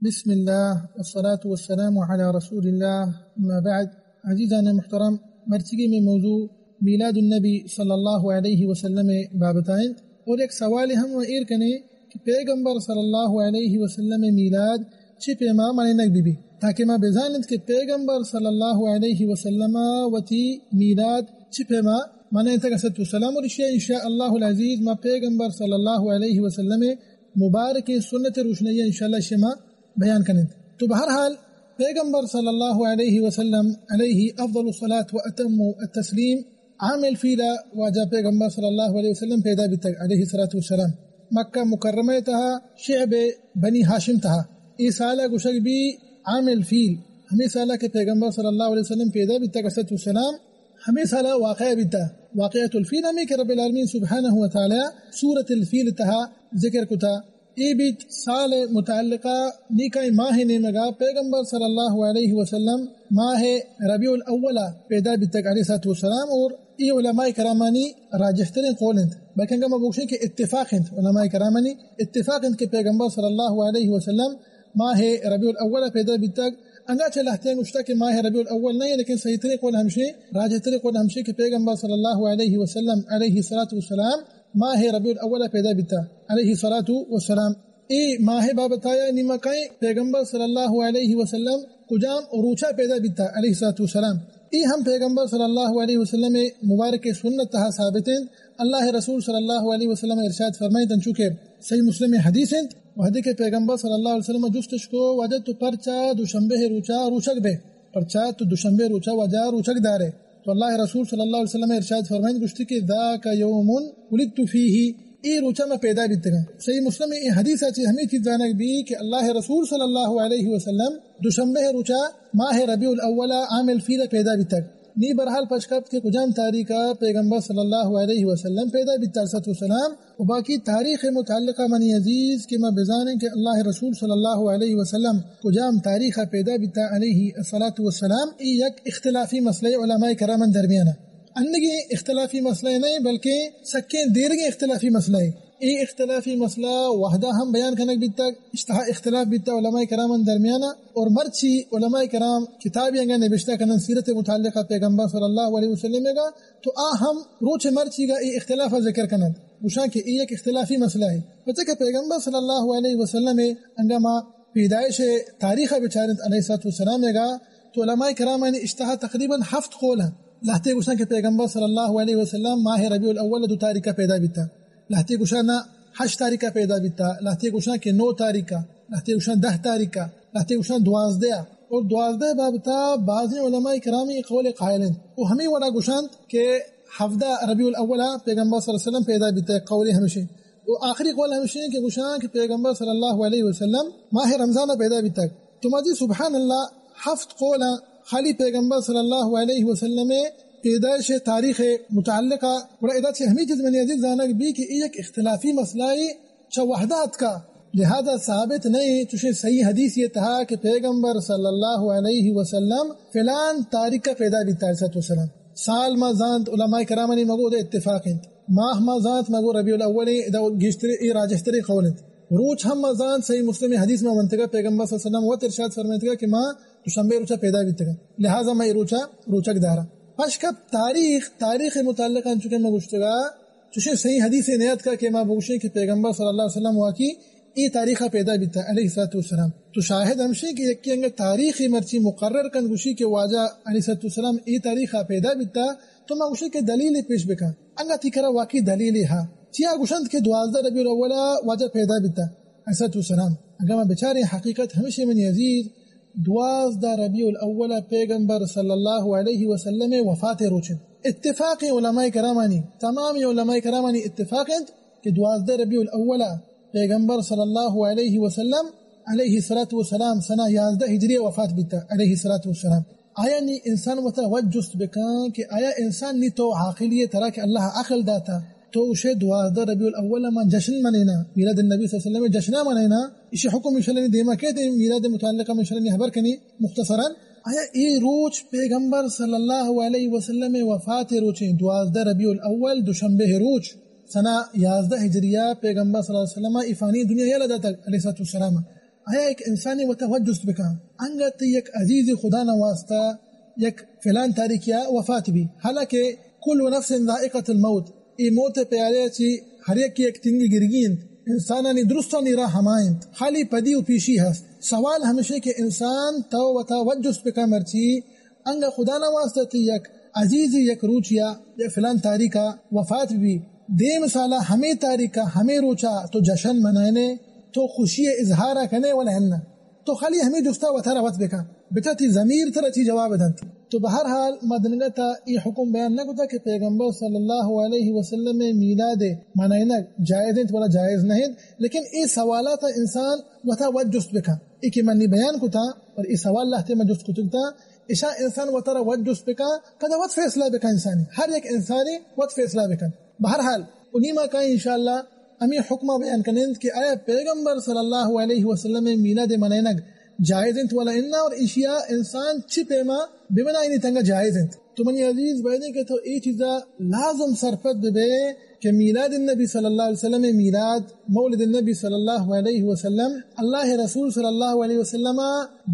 بسم اللہ والصلاة والسلام علی رسول اللہ، اما بعد۔ عزیزان محترم، مرچیگی میں موضوع میلاد النبی صلی اللہ علیہ وسلم بابت آئند، اور یک سوال ہم و ایر کنے کہ پیغمبر صلی اللہ علیہ وسلم میلاد چی پیما منینگ بی بی، تاکہ ما بزانت کہ پیغمبر صلی اللہ علیہ وسلم وتی میلاد چی پیما منینتگ علیہ الصلاۃ والسلام، اور اشیا انشاءاللہ العزیز ما پیغمبر صلی اللہ علیہ وسلم مبارک سنت روشنی انشاءاللہ شما بیان کنیں۔ تو بہرحال پیغمبر صلی اللہ علیہ وسلم علیہ افضل الصلاۃ و اتم التسلیم عام الفیل واجہ پیغمبر صلی اللہ علیہ وسلم پیدا بیتگ علیہ الصلاۃ والسلام مکہ مکرمہ تہا شعب بنی ہاشم تہا۔ اے سالہ گوشگ بی عام الفیل، ہمیں سالہ کہ پیغمبر صلی اللہ علیہ وسلم پیدا بیتگ علیہ الصلاۃ والسلام، ہمیں سالہ واقعہ بیتا۔ واقعۃ الفیل ہمیں کہ رب العالمین سبحانہ و تعالی سورۃ الفیل تہا ذکر کتا۔ اے بیت سال متعلقہ نیکائیں ماہ نیمگا پیغمبر صلی اللہ علیہ وسلم ماہ ربیع الاول پیدا بیتگ علیہ الصلاۃ والسلام، اور اے علماء کرامانی راجح ترین قول انت، بلکہ انگا ما بگوشیں کہ اتفاق انت، علماء کرامانی اتفاق انت کہ پیغمبر صلی اللہ علیہ وسلم ماہ ربیع الاول پیدا بیتگ۔ انگا چہ لہتیاں گوشتا کہ ماہ ربیع الاول نہیں، لیکن صحیح ترین قول ہمشی، راجح ترین قول ہمشی کہ پیغمبر صلی اللہ علیہ وسلم علیہ الصلاۃ والسلام ماہ ربیع الاول پیدا بیتا علیہ الصلاۃ والسلام۔ اے ماہ بابت آیا نیما کئیں پیغمبر صلی اللہ علیہ وسلم کجام روچا پیدا بیتا علیہ الصلاۃ والسلام۔ اے ہم پیغمبر صلی اللہ علیہ وسلم مبارک سنت تہا ثابت انت۔ اللہ رسول صلی اللہ علیہ وسلم ارشاد فرمائیت، انچو کہ صحیح مسلم حدیث انت، وہدے کہ پیغمبر صلی اللہ علیہ وسلم جستش کو، واجہ تو پرچا دوشنبے روچا روچگ بے؟ پرچا تو دوشنبے روچا واجہ روچگ دارے؟ تو اللہ رسول صلی اللہ علیہ وسلم ارشاد فرمائیت، گوشتی کہ ذاک یوم ولدت فیہ، اے روچا میں پیدا بیتگاں۔ صحیح مسلم اے حدیث چی ہمیں چیز زانگ بی کہ اللہ رسول صلی اللہ علیہ وسلم دوشنبے روچا ماہ ربیع الاول عام الفیل پیدا بیتگ۔ نی بہرحال پش کپت کہ کجام تاریخ ء پیغمبر صلی اللہ علیہ وسلم پیدا بیت علیہ الصلوۃ والسلام، و باقی تاریخ متعلقہ منی عزیز کہ ما بزانیں کہ اللہ رسول صلی اللہ علیہ وسلم کجام تاریخ ء پیدا بیتا علیہ الصلوۃ والسلام، ای یک اختلافی مسئلہ علماء کرامن درمیان ء۔ انگیں اختلافی مسئلہ نہیں، بلکہ سکیں دیرگیں اختلافی مسئلہ ہے۔ اے اختلافی مسئلہ وحدہ ہم بیان کنگ بیتگ، اشتہا اختلاف بیتا علماء کرامن درمیانا، اور مرچی علماء کرام کتابی انگا نبشتہ کنن سیرت متعلقہ پیغمبر صلی اللہ علیہ وسلم گا، تو آ ہم روچ مرچی گا اے اختلاف ذکر کنن، گوشاں کہ اے یک اختلافی مسئلہ ہے۔ پچہ کہ پیغمبر صلی اللہ علیہ وسلم انگا ما پیدائش تاریخ بچارنت علیہ الصلوۃ والسلام گا، تو علماء کرامانی اشتہا تقریباً ہفت قول ہیں۔ لہتے گوشاں کہ پیغمبر صلی اللہ علیہ وسلم ماہ ربیع الاول دو تاریخ پیدا بیتا، لہتے گوشاں نہ ہشت تاریخ پیدا بیتا، لہتے گوشاں کہ نو تاریخ، لہتے گوشاں دہ تاریخ، لہتے گوشاں دوازدہ۔ اور دوازدہ بابتا بعضی علماء کرامی قول قائل ہیں، وہ ہمیں وڑا گوشاں کہ ہفدہ ربیع الاول پیغمبر صلی اللہ علیہ وسلم پیدا بیتا، قول ہمشی۔ و آخری قول ہمشی کہ گوشاں کہ پیغمبر صلی اللہ علیہ وسلم ماہ رمضان پیدا بیتا۔ تو مجی سبحان اللہ، ہفت قول خالی پیغمبر صلی اللہ علیہ وسلم پیدائش تاریخ متعلقہ۔ گڑا ادا چہ ہمیں چیز منی عزیز زانگ بی کہ اے یک اختلافی مسئلہ ہے، چہ وحدہ اتکا، لہذا ثابت نہیں، چوشیں صحیح حدیث یہ تہا کہ پیغمبر صلی اللہ علیہ وسلم فلان تاریخ پیدا بیتا علیہ الصلوۃ والسلام۔ سال ما زانت، علماء کرامانی مگو دے اتفاق انت۔ ماہ ما زانت، مگو ربیع الاول، ادا گیشتر اے راجحتریں قول انت۔ روچ ہم ما زانت، صحیح مسلم حدیث ما منتگا، پیغمبر صلی اللہ علیہ وسلم وت ارشاد فرمائتگا کہ ما دوشنبے روچا پیدا بیتگا، لہذا ما اے روچا روچگ دارا۔ پشکپ تاریخ، تاریخ متعلق انچو کہ ما گوشتگا، چوشیں صحیح حدیث نیاتکا کہ ما بگوشیں کہ پیغمبر صلی اللہ علیہ وسلم واقعی اے تاریخ پیدا بیتا علیہ الصلوۃ والسلام۔ تو شاہد ہمشیں کہ یکی انگا تاریخ مرچی مقرر کن گوشی کہ واجہ علیہ الصلوۃ والسلام اے تاریخ پیدا بیتا، تو ما گوشیں کہ دلیل پیش بکن۔ انگا تی کرا واقعی دلیل ہا؟ چیا گوشنت کہ دوازدہ ربیع الاول واجہ پیدا بیتا علیہ الصلوۃ والسلام؟ اگاں ما بچاریں حقیقت ہمشی منی عزیز، دوازدہ ربیع الاول پیغمبر صلی اللہ علیہ وسلم وفات روچ انت۔ اتفاق علماء کرامانی، تمام علماء کرامانی اتفاق انت کہ دوازدہ ربیع الاول پیغمبر صلی اللہ علیہ وسلم علیہ الصلوۃ والسلام سنہ یازدہ ہجری وفات بیتا علیہ الصلوۃ والسلام۔ آیا نی انسان وتا وت جست بکن کہ آیا انسان نی تو عاقلی، ترا کہ اللہ عقل داتا، تو گوشے دوازدہ ربیع الاول من جشن منینا، میلاد النبی صلی اللہ علیہ وسلم جشنا منینا، اشی حکم انشاءاللہ نی دیما کیت، میلاد متعلقہ من انشاءاللہ نی خبر کنی مختصراً۔ آیا اے روچ پیغمبر صلی اللہ علیہ وسلم وفات روچیں، دوازدہ ربیع الاول دوشنبے روچ سنہ یازدہ ہجریہ پیغمبر صلی اللہ علیہ وسلم ای فانی دنیا یلہ داتگ علیہ الصلوۃ والسلام۔ آیا یک انسانے وتا وت جست بکن، انگت یک عزیزے خدا نہ واسطہ یک فلان تاریخیا وفات بی، حالانکہ کل نفس ذائقۃ الموت، اے موت ءِ پیالہ ءَ چہ ہر یکے یک تنگی گرگی انت۔ انسانانی درستانی راہ ہما انت، خالی پدی و پیشی ہست۔ سوال ہمشے کہ انسان تو وتا وت جست بکن، مرچی انگا خدا نہ واسطہ تئی یک عزیزے یک روچیا یا فلان تاریخا وفات بی، دیم سالا ہمے تاریخا ہمے روچا تو جشن منائنے، تو خوشی اظہارا کنے ولا اناں؟ تو خالی ہمے جستا وتارا وت بکن، بچار تئی ضمیر ترا چی جواب دنت۔ تو بہر حال ما دنگا تا اے حکم بیان نہ کتا کہ پیغمبر صلی اللہ علیہ وسلم میلاد منائنگ جائز انت ولا جائز نہ انت، لیکن اے سوالاتا انسان وتا وت جست بکن۔ اے کہ من نی بیان کتا اور اے سوال لہتے من جست کتگتا، اشا انسان وتارا وت جست بکن، پدا وت فیصلہ بکن انسانی، ہر یک انسانی وت فیصلہ بکن۔ بہر حال، انی ما کائیں انشاءاللہ ہمے حکمہ بیان کنیں کہ آیا پیغمبر صلی اللہ علیہ وسلم میلاد منائنگ جائز انت ولا اناں، اور اشیا انسان چی پیما بمنائنی تنگا جائز انت۔ تو منی عزیز، بایدیں کہ تو اے چیزا لازم سرپد ببے کہ میلاد النبی صلی اللہ علیہ وسلم، میلاد مولد النبی صلی اللہ علیہ وسلم، اللہ رسول صلی اللہ علیہ وسلم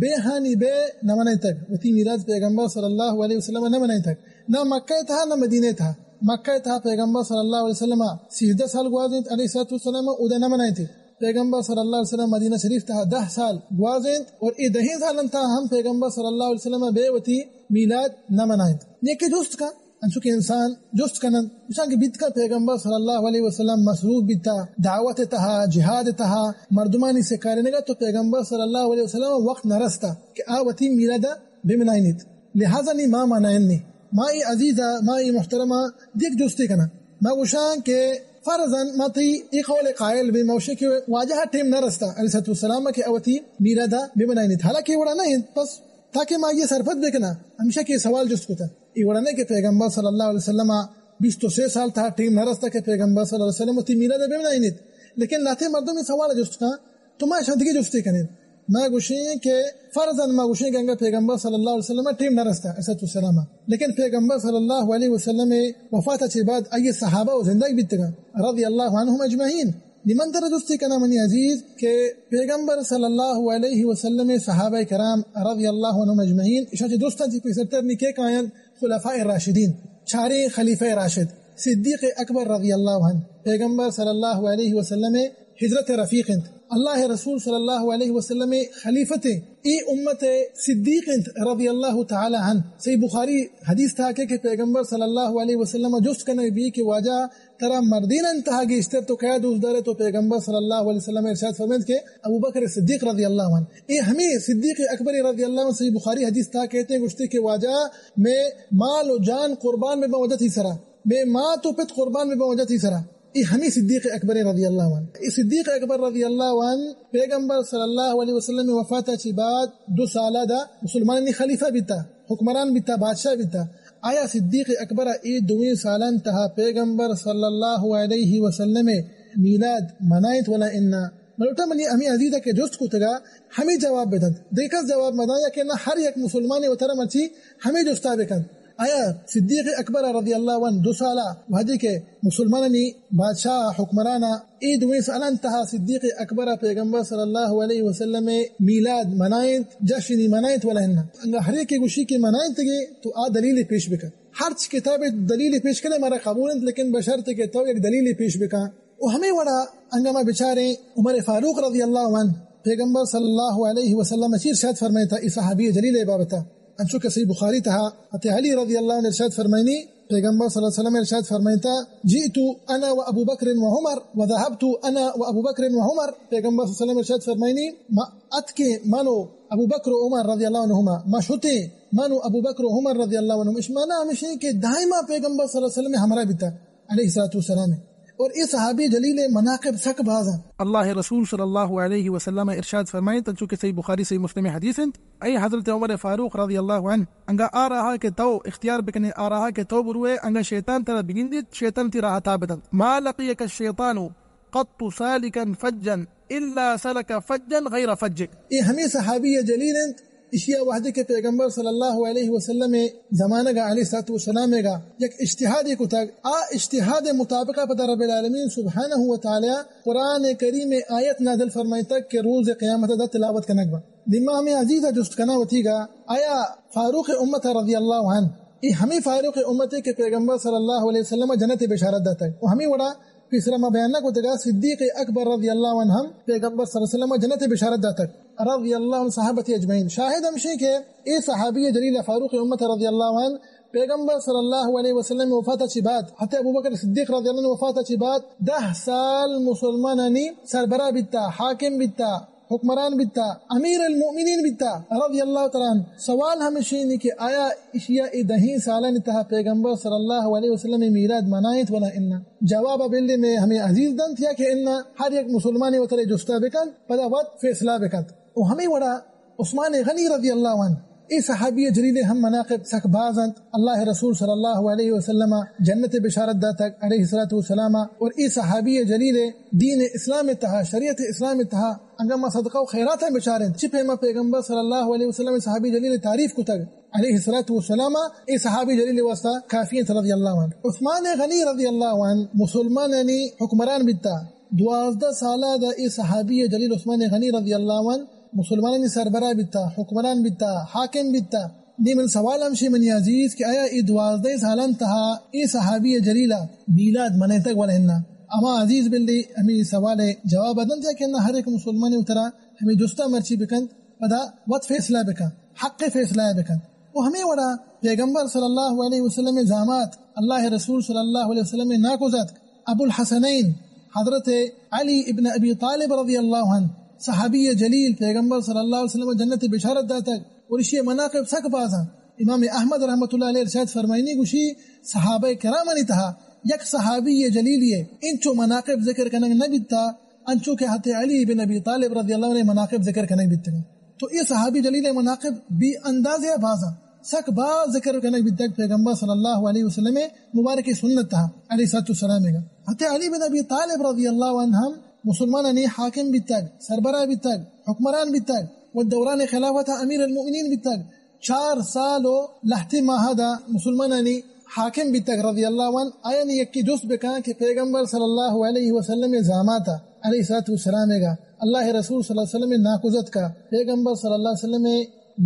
بے ہانی بے نمنائتگ، وتی میلاد پیغمبر صلی اللہ علیہ وسلم نمنائتگ، نہ مکہ تہا نہ مدینہ تہا۔ مکہ تہا پیغمبر صلی اللہ علیہ وسلم سیزدہ سال گوازینت علیہ الصلوۃ والسلام، اودا نہ منائینت۔ پیغمبر صلی اللہ علیہ وسلم مدینہ شریف تہا دہ سال گوازینت، اور اے دہیں سالن تہا ہم پیغمبر صلی اللہ علیہ وسلم بے وتی میلاد نہ منائینت۔ نیکہ جست کا، انچو کہ انسان جست کنن، انسان کہ بیت کا پیغمبر صلی اللہ علیہ وسلم مصروف بیتا، دعوت تہا، جہاد تہا، مردمانی سکارینگا، تو پیغمبر صلی اللہ علیہ وسلم وقت نہ رستا کہ آ وتی میلاد بمنائینیت۔ لہذا نی ما منائینی۔ ما اے عزیزا، ما اے محترما دیگ جستے کناں۔ ما گوشاں کہ فرضاً ما تئی اے قول قائل بیں، ما گوشیں کہ واجہ ٹیم نہ رستا علیہ الصلوۃ والسلام کہ آ وتی میلادا بمنائینیت۔ حالانکہ اے وڑا نہ انت، بس تاکہ ما اے سرپد بکناں، ہمیشہ کہ اے سوال جست کتا۔ اے وڑا نہ کہ پیغمبر صلی اللہ علیہ وسلم بیست و سے سال تہا ٹیم نہ رستا کہ پیغمبر صلی اللہ علیہ وسلم وتی میلادا بمنائینیت۔ لیکن لہتے مردم اے سوال جست کن، تو ما شاں دگہ جستے کنیں۔ ما گوشیں کہ فرضاً ما گوشیں کہ انگا پیغمبر صلی اللہ علیہ وسلم ٹیم نہ رستا، علیہ الصلوۃ والسلام، لیکن پیغمبر صلی اللہ علیہ وسلم وفات چہ بعد آئی صحابہ و زندگ بیتگاں، رضی اللہ عنہم اجمعین۔ نی من ترا جستے کناں منی عزیز کہ پیغمبر صلی اللہ علیہ وسلم صحابہ کرام رضی اللہ عنہم اجمعین، اشاں چہ درستاں چہ پیسرتر نی کئے کاینت؟ خلفاء راشدین، چاریں خلیفہ راشد، صدیق اکبر رضی اللہ عنہ، پیغمبر صلی اللہ علیہ وسلم ہجرت رفیق انت، اللہ رسول صلی اللہ علیہ وسلم خلیفت انت، اے امت صدیق انت رضی اللہ تعالی عنہ۔ صحیح بخاری حدیث تہا کہ، کہ پیغمبر صلی اللہ علیہ وسلم جست کنگ بی کہ واجہ ترا مردینان تہا گیشتر تو کیا دوست دارے؟ تو پیغمبر صلی اللہ علیہ وسلم ارشاد فرمائنت کہ ابو بکر صدیق رضی اللہ عنہ۔ اے ہمیں صدیق اکبر رضی اللہ عنہ صحیح بخاری حدیث تہا کہتے ہیں، گوشتے کہ واجہ میں مال و جان قربان بباں وجہ تئی سرا، میں مات و پت قربان بباں وجہ تئی سرا۔ اے ہمیں صدیق اکبر رضی اللہ عنہ۔ اے صدیق اکبر رضی اللہ عنہ پیغمبر صلی اللہ علیہ وسلم وفات چی بعد دو سالہ دا مسلمانانی خلیفہ بیتا، حکمران بیتا، بادشاہ بیتا۔ آیا صدیق اکبر اے دوئیں سالان تہا پیغمبر صلی اللہ علیہ وسلم میلاد منائت ولا انا؟ ملوٹا منی ہمیں عزیزہ کہ جست کتگا ہمیں جواب بدنت، دیکس جواب مدان یا کہ نہ، ہر یک مسلمانے وترا مرچی ہمیں جستا بکنت۔ آیا صدیق اکبر رضی اللہ عنہ دو سالہ وہدے کہ مسلمانانی بادشاہ حکمرانا اے دوئیں سالان تہا صدیق اکبر پیغمبر صلی اللہ علیہ وسلم میلاد منائنت، جشنی منائنت ولا انا؟ انگا ہر یکے گوشی کہ منائنتگے تو آ دلیل پیش بکن۔ ہرچ کتاب دلیل پیش کنے مارا قبول انت، لیکن بشرط کہ تو یک دلیل پیش بکن۔ و ہمیں وڑا انگا ما بچاریں عمر فاروق رضی اللہ عنہ پیغمبر صلی اللہ علیہ وسلم چی ارشاد فرمائتا اے صحابی جلیل بابتا۔ انچو کہ صحیح بخاری تہا حضرت علی رضی اللہ عنہ ارشاد فرمائنی، پیغمبر صلی اللہ علیہ وسلم ارشاد فرمائتا، جئت انا و ابو بکر و عمر و ذهبت انا و ابو بکر و عمر۔ پیغمبر صلی اللہ علیہ وسلم ارشاد فرمائنی، ما اتکیں من و ابو بکر و عمر رضی اللہ عنہما، ما شتیں من و ابو بکر و عمر رضی اللہ عنہم۔ اش معنی ہمیشیں کہ دائما پیغمبر صلی اللہ علیہ وسلم ہمراہ بیتا علیہ الصلوۃ والسلام۔ اور اے صحابی جلیل مناقب سک باز ہیں۔ اللہ رسول صلی اللہ علیہ وسلم ارشاد فرمائے، تنچو کہ صحیح بخاری صحیح مسلم حدیث انت، اے حضرت عمر فاروق رضی اللہ عنہ، انگا آ راہا کہ تو اختیار بکنے، آ راہا کہ تو بروے، انگا شیطان ترا بگندیت، شیطان تی راہ تا بدنت۔ ما لقيك الشيطان قط سالكا فجا إلا سلك فجا غير فجك۔ اے ہمیں صحابی جلیل انت اشیا وہدے کہ پیغمبر صلی اللہ علیہ وسلم زمانگا، علیہ الصلوۃ والسلام گا، یک اجتہادے کتگ، آ اجتہاد مطابقا پدا رب العالمین سبحانہ و تعالی قرآن کریم آیت نازل فرمائتگ کہ روز قیامت دا تلاوت کنگ با۔ دیما ہمیں عزیزا جست کنا وتیگا، آیا فاروق امت رضی اللہ عنہ، اے ہمیں فاروق امت کہ پیغمبر صلی اللہ علیہ وسلم جنت بشارت داتگ، و ہمیں وڑا پیسرا ما بیان نہ کتگا، صدیق اکبر رضی اللہ عنہ ہم پیغمبر صلی اللہ علیہ وسلم جنت بشارت داتگ، رضی اللہ عنہ صحابتی اجمعین۔ شاہد ہمشی کہ اے صحابی جلیل فاروق امت رضی اللہ عنہ پیغمبر صلی اللہ علیہ وسلم وفات چی بعد، حضرت ابوبکر صدیق رضی اللہ عنہ وفات چی بعد دہ سال مسلمانانی سربراہ بیتا، حاکم بیتا، حکمران بیتا، امیر المؤمنین بیتا، رضی اللہ تعالی عنہ۔ سوال ہمشی نی کہ آیا اشیا اے دہیں سالانی تہا پیغمبر صلی اللہ علیہ وسلم میلاد منائینت ولا انا؟ جواب بلے میں ہمیں عزیز دنت یا کہ انا؟ ہر یک مسلمانی وترے جستا بکنت، پدا وت فیصلہ بکنت۔ و ہمیں وڑا عثمان غنی رضی اللہ عنہ، اے صحابی جلیل ہم مناقب سک باز انت۔ اللہ رسول صلی اللہ علیہ وسلم جنت بشارت داتگ علیہ الصلوۃ والسلام، اور اے صحابی جلیل دین اسلام تہا، شریعت اسلام تہا انگا ما صدقہ و خیرات ہم بچاریں، چی پیما پیغمبر صلی اللہ علیہ وسلم صحابی جلیل تعریف کتگ علیہ الصلوۃ والسلام، اے صحابی جلیل واسطہ کافی انت رضی اللہ عنہ۔ عثمان غنی رضی اللہ عنہ مسلمانانی حکمران بیتا، دوازدہ سالہ دا اے صحابی جلیل عثمان غنی رضی اللہ عنہ مسلمانانی سربراہ بیتا، حکمران بیتا، حاکم بیتا۔ نی من سوال ہمشی منی عزیز کہ آیا اے دوازدہ سالان تہا اے صحابی جلیلا میلاد منیتگ ولا انا؟ اما عزیز بلے ہمیں سوال جواب دنت یا کہ انا؟ ہر ایک مسلمانی اترا ہمیں جستا مرچی بکنت، پدا وت فیصلہ بکن، حق فیصلہ بکن۔ و ہمیں وڑا پیغمبر صلی اللہ علیہ وسلم زامات، اللہ رسول صلی اللہ علیہ وسلم ناکوزاتک ابو الحسنین حضرت علی ابن ابی طالب رضی اللہ عنہ، صحابی جلیل، پیغمبر صلی اللہ علیہ وسلم جنت بشارت داتگ، اور اشی مناقب سک بازاں۔ امام احمد رحمۃ اللہ علیہ ارشاد فرمائنی گوشی، صحابہ کرامانی تہا یک صحابی جلیلی انچو مناقب ذکر کنگ نہ بیتا انچو کہ حضرت علی بن ابی طالب رضی اللہ عنہ مناقب ذکر کنگ بیتگ۔ تو اے صحابی جلیل مناقب بے اندازہ بازاں، سک باز ذکر کنگ بیتگ پیغمبر صلی اللہ علیہ وسلم مبارک سنت تہا علیہ الصلوۃ والسلام گا۔ حضرت علی بن ابی طالب رضی اللہ عنہ ہم مسلمانانی حاکم بیتگ، سربراہ بیتگ، حکمران بیتگ و دوران خلافت امیر المؤمنین بیتگ۔ چار سال و لہتے ماہ دا مسلمانانی حاکم بیتگ رضی اللہ عنہ۔ آیانی یکی جست بکن کہ پیغمبر صلی اللہ علیہ وسلم زاماتا علیہ الصلوۃ والسلام گا اللہ رسول صلی اللہ علیہ وسلم ناکوزتکا پیغمبر صلی اللہ علیہ وسلم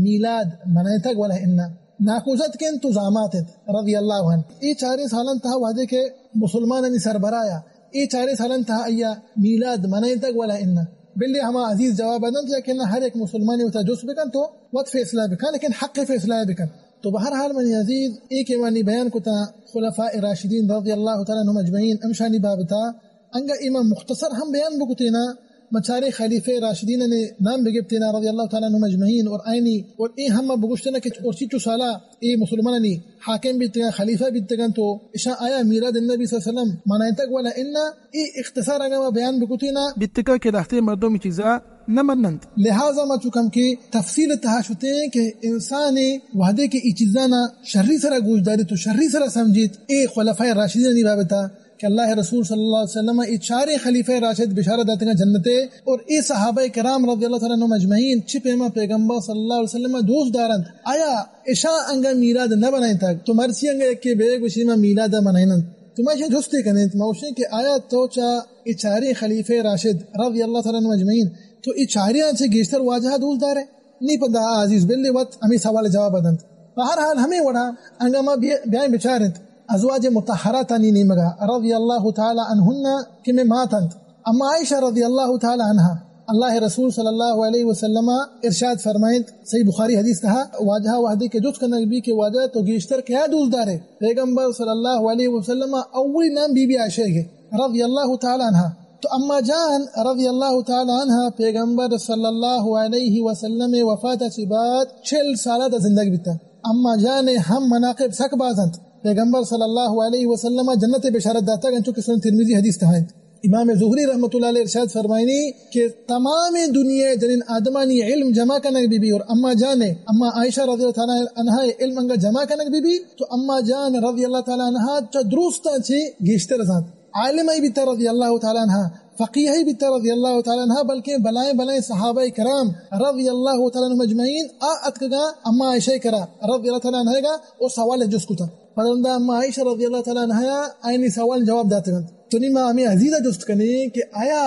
میلاد منائتگ ولا انا؟ ناکوزتک انت و زامات انت رضی اللہ عنہ۔ اے چاریں سالان تہا وہدے کہ مسلمانانی سربراہ اے چاریں سالان تہا آیا میلاد منائینتگ ولا انا؟ بلے ہما عزیز جواب دنت یا کہ انا، ہر یک مسلمانی وتا جست بکنت و وت فیصلہ بکن، لیکن حق فیصلہ بکن۔ تو بہرحال منی عزیز، اے کہ مانی بیان کتا خلفاء راشدین رضی اللہ تعالی عنہم اجمعین، امشانی بابتا انگا اے ما مختصر ہم بیان بکتینا، ما چاریں خلیفہ راشدین نے نام بگپتینا رضی اللہ تعالی عنہم اجمعین، اور آئینی اور اے ہم ما بگوشتینا کہ اور چی چو سالا اے مسلمانانی حاکم بیتگاں، خلیفہ بیتگاں، تو اشاں آیا میلاد النبی صلی اللہ علیہ وسلم منائینتگ ولا انا؟ اے اختصار اگاں ما بیان بکتینا، بیتگا کہ لہتے مردم اے چیزا نہ مننت۔ لہذا ما چکم کہ تفصیل تہا شتیں کہ انسان وہدے کہ اے چیزانا شری سرا گوش داریت و شری سرا سمجھیت، اے خلفاء راشدینانی بابتا کہ اللہ رسول صلی اللہ علیہ وسلم اے چاریں خلیفہ راشد بشارت داتگاں جنتے، اور اے صحابہ کرام رضی اللہ تعالی عنہم اجمعین چی پیما پیغمبر صلی اللہ علیہ وسلم دوست دارنت، آیا اشاں انگا میلاد نہ بنائینتگ؟ تو مرچی انگا یکے بے گوشی ما میلاد منائینن۔ تو ما اشاں جستے کنیں، ما گوشیں کہ آیا تو چا اے چاریں خلیفہ راشد رضی اللہ تعالی عنہم اجمعین، تو اے چاریاں چہ گیشتر واجہ دوست دارے؟ نی پدا آ عزیز بلے وت ہمے سوال جواب دنت۔ بہرحال ہمے وڑا انگا ما بی-، بیائیں بچارنت ازواج مطہراتانی نیمگا رضی اللہ تعالی عنہن کہ مئے مات انت۔ اما عائشہ رضی اللہ تعالی عنہا، اللہ رسول صلی اللہ علیہ وسلم ارشاد فرمائنت، صحیح بخاری حدیث تہا، واجہ وہدے کہ جست کنگ بی کہ واجہ تو گیشتر کیا دوست دارے؟ پیغمبر صلی اللہ علیہ وسلم اولی نام بی بی عائشہ گے رضی اللہ تعالی عنہا۔ تو اما جان رضی اللہ تعالی عنہا پیغمبر صلی اللہ علیہ وسلم وفات چی بعد چل سالہ دا زندگ بیتا۔ اما جان ہم مناقب سک باز انت۔ پیغمبر صلی اللہ علیہ وسلم جنت بشارت داتگ انچو کہ سنن ترمذی حدیث تہا انت۔ امام زہری رحمۃ اللہ علیہ ارشاد فرمائنی کہ تمام دنیا جنین آدمانی علم جمع کنگ بی بی اور اما جان، اما عائشہ رضی اللہ تعالی عنہا علم انگا جمع کنگ بی بی تو اما جان رضی اللہ تعالی عنہا چا درستاں چی گیشتر زانت۔ عالم ای بیتا رضی اللہ تعالی عنہ، فقیہ ای بیتا رضی اللہ تعالی عنہ، بلکہ بلائیں بلائیں صحابہ کرام رضی اللہ تعالی عنہم اجمعین آ اتکگا اما عائشہ کرا رضی اللہ تعالی عنہ گا او سوال جست کتا۔ پدرندا اما عائشہ رضی اللہ تعالی عنہ آئینی سوال جواب داتگنت۔ تو نی ما ہمیں عزیزہ جست کنی کہ آیا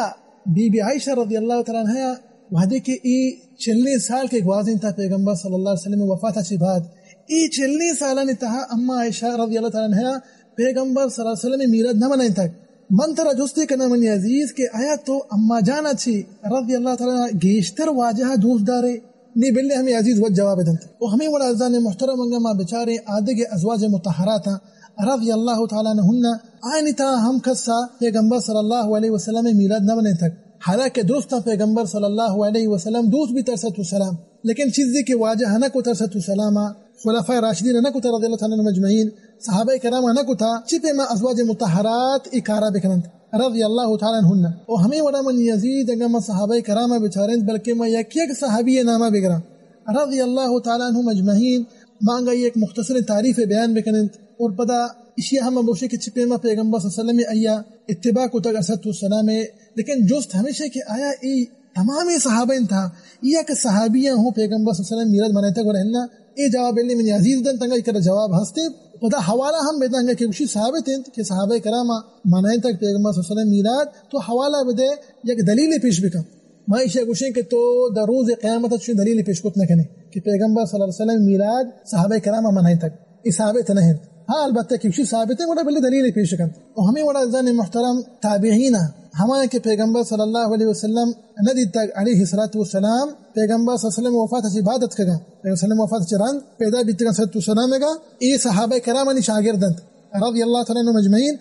بی بی عائشہ رضی اللہ تعالی عنہ وہدے کہ ای چلیں سال کہ گوازینتا پیغمبر صلی اللہ علیہ وسلم وفات چی بعد، ای چلیں سالانی تہا اما عائشہ رضی اللہ تعالی عنہ پیغمبر صلی اللہ علیہ وسلم میلاد نہ منائینتگ۔ من ترا جستے کناں منی عزیز کہ آیا تو اما جانا چی رضی اللہ تعالی عنہ گیشتر واجہ دوست دارے؟ نی بلے ہمیں عزیز وت جواب دنت۔ و ہمیں وڑا عزیزان محترم انگا ما بچاریں آدگہ ازواج مطہراتاں رضی اللہ تعالی عنہن آئینی تہا ہم کسا پیغمبر صلی اللہ علیہ وسلم میلاد نہ منائینتگ۔ حالانکہ درستاں پیغمبر صلی اللہ علیہ وسلم دوست بیتا علیہ الصلوۃ والسلام، لیکن چیزے کہ واجہ نہ کتا علیہ الصلوۃ والسلام، خلفاء راشدین نہ کتا رضی اللہ تعالی عنہم اجمعین، صحابہ کرام نہ کتا، چی پیما ازواج مطہرات ای کارا بکننت رضی اللہ تعالی عنہن۔ و ہمیں وڑا منی عزیز انگا ما صحابہ کرام بچاریں، بلکہ ما یک یک صحابی نامہ بگراں رضی اللہ تعالی عنہم اجمعین، ما انگا یک مختصر تعریف بیان بکننت اور پدا اشیا ہم بوشے کہ چی پیما پیغمبر صلی اللہ علیہ وسلم ایا اتباع کتگ علیہ الصلوۃ والسلام۔ لیکن جست ہمیشہ کہ آیا ای تمامیں صحابہ انت، یا کہ صحابیاں ہوں پیغمبر صلی اللہ علیہ وسلم میلاد منائینتگ ولا اناں؟ اے جواب علم نیازی دنت، انگا ایکرا جواب ہستے۔ پدا حوالہ ہم بدنگا کہ گوشی ثابت انت کہ صحابہ کرام منائینتگ پیغمبر صلی اللہ علیہ وسلم میلاد، تو حوالہ بدے، یک دلیل پیش بکن۔ ما ایشی گوشیں کہ تو در روز قیامت چون دلیل پیش کت نہ کنے کہ پیغمبر صلی اللہ علیہ وسلم میلاد صحابہ کرام منائینتگ۔ اے ثابت نہ انت۔ ہاں، البتہ کہ اشی ثابت انت، گڑا بلے دلیل پیش کنت۔ و ہمیں وڑا عزیزان محترم تابعین، ہما کہ پیغمبر صلی اللہ علیہ وسلم نہ دیتگ علیہ الصلوۃ والسلام، پیغمبر صلی اللہ علیہ وسلم وفات چی بعد اتکگا، پیغمبر صلی اللہ علیہ وسلم وفات چی رند پیدا بیتگا صلی اللہ علیہ وسلم گا، اے صحابہ کرامانی شاگرد انت رضی اللہ تعالی عنہم اجمعین۔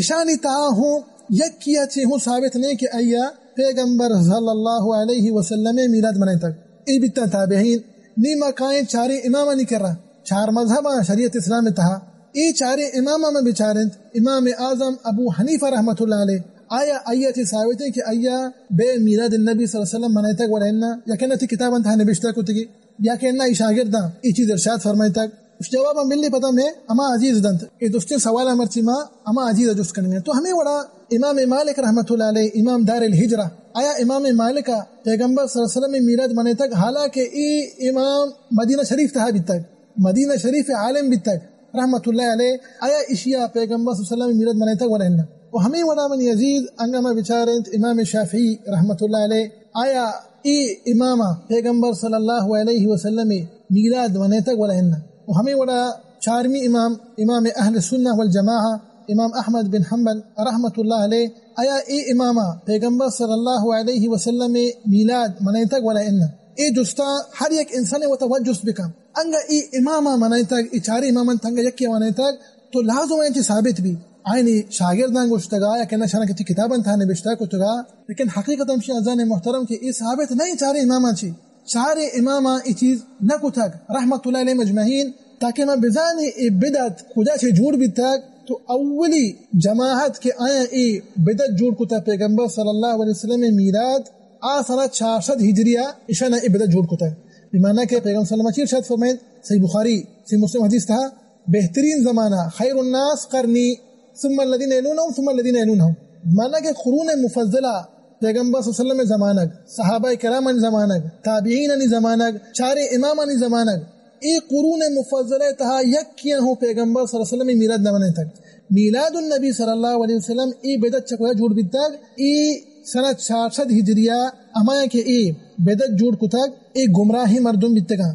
اشانی تہا ہوں یکیا چی ہوں ثابت نہیں کہ ایا پیغمبر صلی اللہ علیہ وسلم میلاد منائینتگ۔ اے بیتاں تابعین۔ نی ما کائیں چاریں امامانی کرا، چار مذہباں شریعت اسلام تہا۔ اے چاریں اماماں ما بچارنت، امام اعظم ابو حنیفہ رحمۃ اللہ علیہ، آیا، آیا چی ثابت ہے کہ آیا بے میلاد النبی صلی اللہ علیہ وسلم منائینتگ ولا اناں، یا کہ نہ تی کتاباں تہا نبشتہ کتگی، یا کہ نہ ای شاگرداں ای چیز ارشاد فرمائینتگ؟ اس جواب ہم ملی پدا میں اما عزیز دنت۔ اے دوستیں سوال مرچی ما اما عزیز جست کنگے۔ تو ہمیں وڑا امام مالک رحمۃ اللہ علیہ، امام دار الہجرہ، آیا امام مالک پیغمبر صلی اللہ علیہ وسلم میلاد منائینتگ، حالانکہ ای امام مدینہ شریف تہا بیتگ، مدینہ شریف عالم بیتگ رحمۃ اللہ علیہ، آیا اشیا پیغمبر صلی اللہ علیہ وسلم میلاد منائینتگ ولا اناں؟ و ہمیں وڑا منی عزیز انگا ما بچارنت امام شافعی رحمۃ اللہ علیہ، آیا ای امام پیغمبر صلی اللہ علیہ وسلم میلاد منائینتگ ولا اناں؟ و ہمیں وڑا چارمی امام، امام اہل سنہ والجماعہ، امام احمد بن حنبل رحمۃ اللہ علیہ، آیا ای امام پیغمبر صلی اللہ علیہ وسلم میلاد منائینتگ ولا اناں؟ اے جستا ہر یک انسان وتا وت جست بکن۔ انگا ای امام منائینتگ، ای چاریں اماماں تہا انگا یکے منائینتگ، تو لازم ہے چی ثابت بی۔ آئینی شاگرداں گوشتگا یا کہ نہ شرن کہ تی کتاباں تہا نبشتہ کتگا، لیکن حقیقت ہمشی عزیزان محترم کہ ای ثابت نہیں چاریں اماماں چی۔ چاریں اماماں ای چیز نہ کتگ رحمۃ اللہ علیہم اجمعین، تاکہ ما بزانیں ای بدعت کجا چی جوڑ بیتگ۔ تو اولی جماعت کہ آیاں ای بدعت جوڑ کتگ پیغمبر صلی اللہ علیہ وسلم میلاد، آ سنہ چار سد ہجریہ اشانا ای بدعت جوڑ کتگ۔ بمعنی کہ پیغمبر صلی اللہ علیہ وسلم چی ارشاد فرمائیت، صحیح بخاری، صحیح مسلم حدیث تہا، بہترین زمانہ، خیر الناس قرنی، ثم الذین یلونہم، ثم الذین یلونہم۔ معنی کہ قرون مفضلہ، پیغمبر صلی اللہ علیہ وسلم زمانگ، صحابہ کرامانی زمانگ، تابعینانی زمانگ، چاریں امامانی زمانگ، اے قرون مفضلہ تہا یکیاں ہوں پیغمبر صلی اللہ علیہ وسلم میلاد نہ منائینتگ۔ میلاد النبی صلی اللہ علیہ وسلم اے بدعت چہ کجا جوڑ بیتگ؟ اے سنہ چار سد ہجریہ ہمایاں کہ اے بدعت جوڑ کتگ، اے گمراہیں مردم بیتگاں،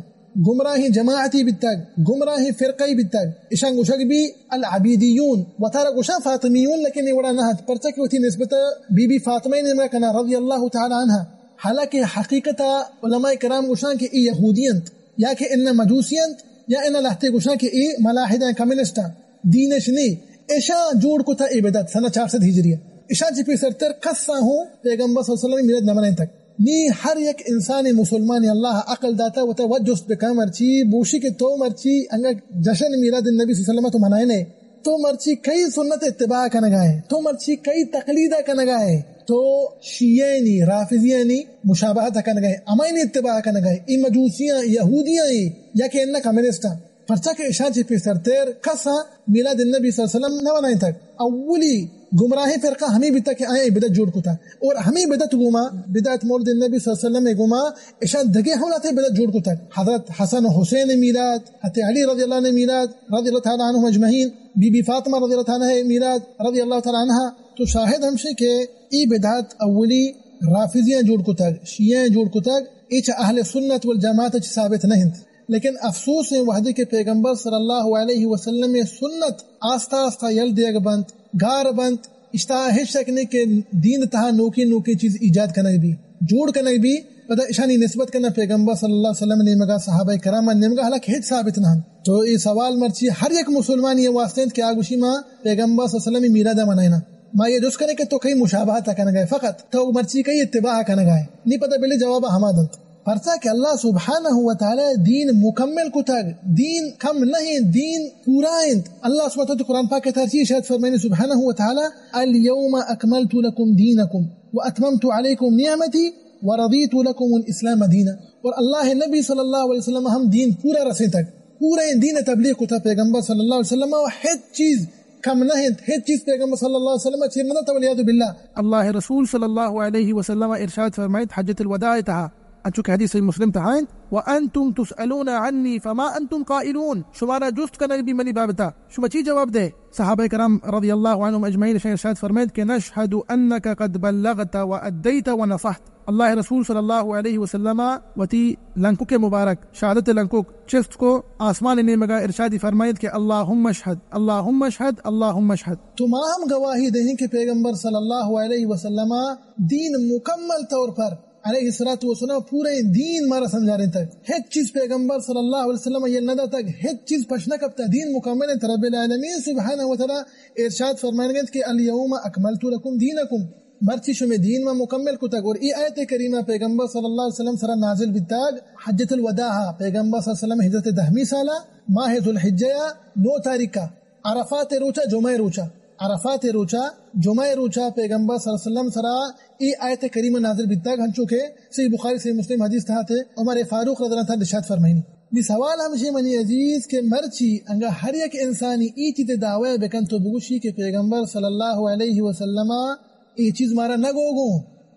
گمراہیں جماعتی بیتگ، گمراہیں فرقہ بیتگ۔ اشاں گوشگ بی العبیدیون، وتارا گوشاں فاطمیون، لیکن اے وڑا نہ ات، پرچا کہ وتی نسبت بی بی فاطمہ نیمگا کناں رضی اللہ تعالی عنہا۔ حالانکہ حقیقتا علماء کرام گوشاں کہ اے یہودی انت، یا کہ اناں مجوسی انت، یا اناں لہتے گوشاں کہ اے ملاحدہ، کمیونسٹ انت، دینش نی۔ اشاں جوڑ کتا اے بدعت سنہ چار سد ہجریہ۔ اشاں چہ پیسرتر کسا ہوں پیغمبر صلی اللہ علیہ وسلم میلاد نہ منائینتگ۔ نی ہر یک انسان مسلمان اللہ عقل داتا وتا وت جست بکا، مرچی بوشی کہ تو مرچی انگا جشن میلاد النبی صلی اللہ علیہ وسلم تو منائینے، تو مرچی کئی سنت اتباع کنگا ہے، تو مرچی کئی تقلید کنگا ہے، تو شیعہ نی، رافضی نی مشابہت کنگا ہے، امائنی اتباع کنگا ہے، ای مجوسیاں، یہودیاں ای، یا کہ اناں کمیونسٹاں۔ پرچا کہ اشاں چہ پیسرتر کسا میلاد النبی صلی اللہ علیہ وسلم نہ منائینتگ۔ اولی گمراہیں فرقہ ہمیں بیتا کہ آیاں اے بدعت جوڑ کتا، اور ہمیں بدعت گوما، بدعت مولد النبی صلی اللہ علیہ وسلم گوما، اشان دگہ ہم لاتے بدعت جوڑ کتا۔ حضرت حسن و حسین میلاد، حضرت علی رضی اللہ عنہ میلاد، رضی اللہ تعالی عنہم اجمعین، بی بی فاطمہ رضی اللہ تعالی عنہ میلاد، رضی اللہ تعالی عنہا۔ تو شاہد ہمشی کہ ای بدعت اولی رافضیاں جوڑ کتا، شیعہ جوڑ کتا، ای چہ اہل سنت والجماعت چہ ثابت نہ انت۔ لیکن افسوس ایں، وہدے کہ پیغمبر صلی اللہ علیہ وسلم ءِ سنت آستہ آستہ یل دیگ بنت، گار بنت، اشتہا ہچ شک نہیں کہ دین تہا نوکیں نوکیں چیز ایجاد کنگ بی، جوڑ کنگ بی، پدا اشانی نسبت کنگ پیغمبر صلی اللہ علیہ وسلم نیمگا، صحابہ کرام نیمگا، حالانکہ ہچ ثابت نہ انت۔ تو اے سوال مرچی ہر یک مسلمانی واسطے انت کہ آ گوشی ما پیغمبر صلی اللہ علیہ وسلم میلاد منائنا۔ ما یہ جست کنیں کہ تو کئی مشابہت کنگا ئے، فقط تو مرچی کئی اتباع کنگا ئے۔ نی پدا بلے جواب ہما دنت۔ پرچا کہ اللہ سبحانہ و تعالی دین مکمل کتگ، دین کم نہ انت، دین پورا انت۔ اللہ سبحانہ و تعالی قرآن پاک ءِ تہا چی ارشاد فرمائنی سبحانہ و تعالی، الیوم اکملت لکم دینکم و اتممت علیکم نعمتی و رضیت لکم الاسلام دینا۔ اور اللہ نبی صلی اللہ علیہ وسلم ہم دین پورا رسینتگ، پورا دین تبلیغ کتا پیغمبر صلی اللہ علیہ وسلم، و ہچ چیز کم نہ انت، ہچ چیز پیغمبر صلی اللہ علیہ وسلم چیر نہ داتا، والعیاذ باللہ۔ اللہ رسول صلی اللہ علیہ وسلم ارشاد فرمائیت حجۃ الوداع تہا، انچو کہ حدیث صحیح مسلم تہا انت، وانتم تسألون عنی فما انتم قائلون، شمارا جست کنگ بی منی بابتا، شما چی جواب دے؟ صحابہ کرام رضی اللہ عنہم اجمعین اشان ارشاد فرمائیت کہ نشہد انک قد بلغت و ادیت و نصحت۔ اللہ رسول صلی اللہ علیہ وسلم وتی لنکک مبارک، شہادت لنکک چست کو، آسمان نیمگا ارشادی فرمائیت کہ اللہم اشہد، اللہم اشہد، اللہم اشہد۔ تو ما ہم گواہی دہیں کہ پیغمبر صلی اللہ علیہ وسلم دین مکمل طور پر علیہ الصلوۃ والسلام پورے دین مارا سمجھارینتگ۔ ہچ چیز پیغمبر صلی اللہ علیہ وسلم یہ نہ داتگ، ہچ چیز پش نہ کپتا، دین مکمل انت۔ رب العالمین سبحانہ و تعالی ارشاد فرمائنگ انت کہ الیوم اکملت لکم دینکم، مرچی شمے دین ما مکمل کتگ۔ اور ای آیت کریمہ پیغمبر صلی اللہ علیہ وسلم سرا نازل بیتگ حجۃ الوداع، پیغمبر صلی اللہ علیہ وسلم ہجرت دہمی سالا، ماہ ذوالحجہ نو تاریخ کا، عرفات روچا، جمعہ روچا، عرفات روچا، جمعہ روچا پیغمبر صلی اللہ علیہ وسلم سرا ای آیت کریمہ نازل بیتگ، ہنچو کہ صحیح بخاری، صحیح مسلم حدیث تہا تے عمر فاروق رضی اللہ عنہ ارشاد فرمائنی۔ نی سوال ہمشی منی عزیز کہ مرچی انگا ہر یک انسانی ای چیز دعوی بکن تو بگوشی کہ پیغمبر صلی اللہ علیہ وسلم ای چیز مارا نہ گوگوں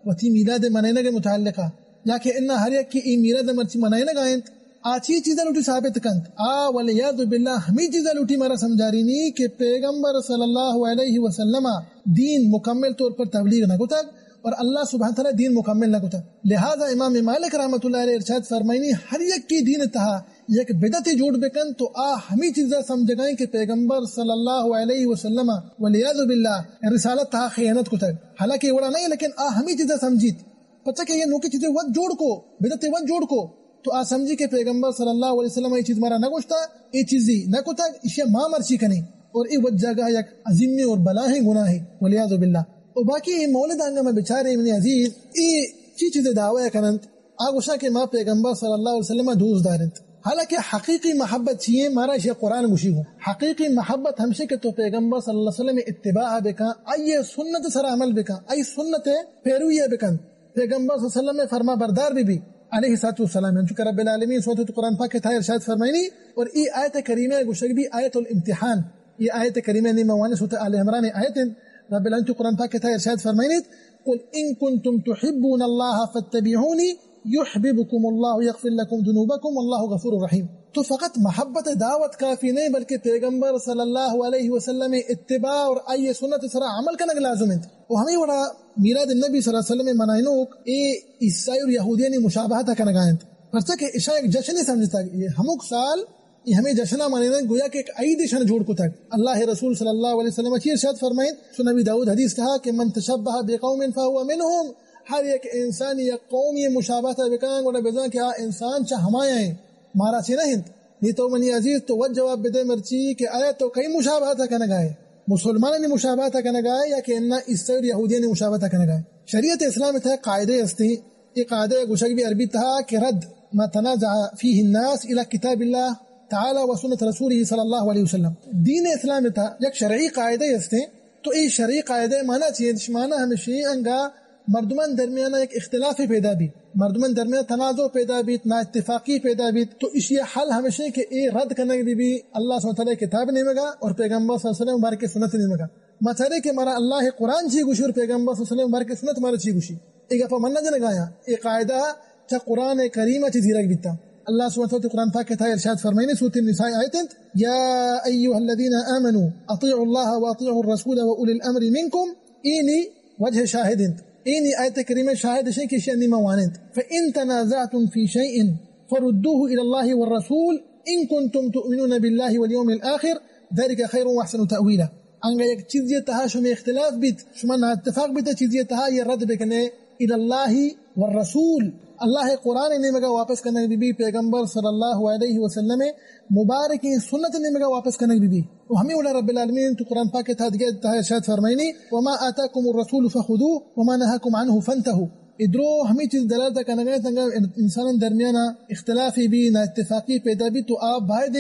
وتی میلاد منائنگ متعلقہ، یا کہ انا ہر یک کہ ای میلاد مرچی منائنگ آئینت، آ چی چیزا لوٹی ثابت کنت؟ آ والعیاذ باللہ ہمی چیزا لوٹی مارا سمجھارینی کہ پیغمبر صلی اللہ علیہ وسلم دین مکمل طور پر تبلیغ نہ کتگ اور اللہ سبحانہ تعالی دین مکمل نہ کتگ۔ لہذا امام مالک رحمۃ اللہ علیہ ارشاد فرمائنی، ہر یک کی دین تہا یک بدعتے جوڑ بکن تو آ ہمی چیزا سمجھگائیں کہ پیغمبر صلی اللہ علیہ وسلم والعیاذ باللہ رسالت تہا خیانت کتگ۔ حالانکہ وڑا نہیں، لیکن آ ہمی چیزا سمجھیت۔ پرچا کہ یہ نوکی چیزے وت جوڑ کو، بدعتے وت جوڑ کو، تو آ سمجھی کہ پیغمبر صلی اللہ علیہ وسلم یہ چیز مارا نہ گوشتا، یہ چیزی نہ کتگ، اشیا ما مرچی کنیں۔ اور ای وت جاگہ یک عظیمی اور بلاہیں گناہے، والعیاذ باللہ۔ و باقی ای مولد انگا میں بچارے منی عزیز، ای چی چیزے دعوی کننت؟ آ گوشاں کہ ما پیغمبر صلی اللہ علیہ وسلم دوست دارنت۔ حالانکہ حقیقی محبت چیئے؟ مارا اشیا قرآن گوشی گو۔ حقیقی محبت ہمشی کہ تو پیغمبر صلی اللہ علیہ وسلم اتباع بکن، آئی سنت سر عمل بکن، آئی سنت پیروی بکن۔ پیغمبر صلی اللہ علیہ وسلم فرما بردار بی بی، علیہ الصلوۃ والسلام، انچو کہ رب العالمین سورۃ قرآن پاک تہا ارشاد فرمائنی، اور ای آیت کریمہ گوشگ بی آیت الامتحان۔ ای آیت کریمہ نی موانے سورۃ آل عمران آیت انت۔ رب العالمین تو قرآن پاک تہا ارشاد فرمائنی، قل ان کنتم تحبون اللہ فاتبعونی یحببکم اللہ یغفر لکم ذنوبکم واللہ غفور رحیم۔ تو فقط محبت دعوت کافی نہیں، بلکہ پیغمبر صلی اللہ علیہ وسلم اتباع اور آئی سنت سرا عمل کنگ لازم انت۔ و ہمیں وڑا میلاد النبی صلی اللہ علیہ وسلم منائنوک اے عیسائی اور یہودیانی مشابہت کنگا انت۔ پرچہ کہ اشاں یک جشنے سمجھتا، یہ ہموک سال یہ ہمیں جشنا منائنگ گویا کہ ایک عید شان جوڑ کتگ۔ اللہ رسول صلی اللہ علیہ وسلم چی ارشاد فرمائیں؟ سنن ابی داؤد حدیث تہا کہ من تشبہ بقوم فهو منهم، ہر یک انسان یک قومی مشابہت بکن، گڑا بزن کہ آ انسان چہ ہمایا ہیں، مارا چہ نہ انت۔ نی تو منی عزیز تو وت جواب بدے مرچی کہ آیا تو کئی مشابہت کنگائے؟ مسلمانانی مشابہت کنگائے یا کہ انا عیسائی اور یہودیانی مشابہت کنگائے؟ شریعت اسلام تہا قاعدے ہستی، اے قاعدہ گوشگ بی عربی تہا کہ رد ما تنازع فيه الناس الى كتاب الله تعالى وسنة رسوله صلى الله عليه وسلم۔ دین اسلام تہا یک شرعی قاعدہ ہستے، تو اے شرعی قاعدہ معنی چی انت؟ معنی ہمشی انگا مردمان درمیان یک اختلاف پیدا بی، مردمان درمیان تنازع پیدا بیت، نا اتفاقی پیدا بیت، تو اشی حل ہمشی کہ اے رد کنگ بی بی اللہ سبحانہ وتعالی کتاب نیمگا اور پیغمبر صلی اللہ علیہ وسلم مبارک سنت نیمگا۔ ما چاریں کہ مارا اللہ ءِ قرآن چی گوشی اور پیغمبر صلی اللہ علیہ وسلم مبارک سنت مارا چی گوشی۔ اے گپا من نہ جنگا آں۔ اے قاعدہ چہ قرآن کریم ءَ چہ زیرگ بیتا۔ اللہ سبحانہ وتعالیٰ قرآن پاک ءِ تہا ارشاد فرمائنی، سورۃ النساء آیت انت، یا ایھا الذین آمنوا اطیعوا اللہ واطیعوا الرسول واولی الامر منکم، اے نی وجہ شاہد انت۔ اے نی آیت کریمہ شاہد اشیں کہ اشی ءَ نی ما وانینت۔ فان تنازعتم فی شیء فردوه الی اللہ والرسول ان کنتم تؤمنون باللہ والیوم الآخر ذلک خیر واحسن تأویلا۔ انگا یک چیزے تہا شمے اختلاف بیت، شما نااتفاق بیت چیزے تہا، یہ رد بکنے الی اللہ والرسول، اللہ ءِ قرآن ءِ نیمگا واپس کنگ بی بی، پیغمبر صلی اللہ علیہ وسلم ءِ مبارکیں سنت ءِ نیمگا واپس کنگ بی بی۔ و ہمے وڑا رب العالمین تو قرآن پاک ءِ تہا دگہ تہا ارشاد فرمائنی، وما آتاکم الرسول فخذوه وما نهاکم عنه فانتهوا۔ اے درو ہمے چیز دلالت کنگا انت، انگا انساناں درمیانا اختلافی بی، نااتفاقی پیدا بی، تو آ باید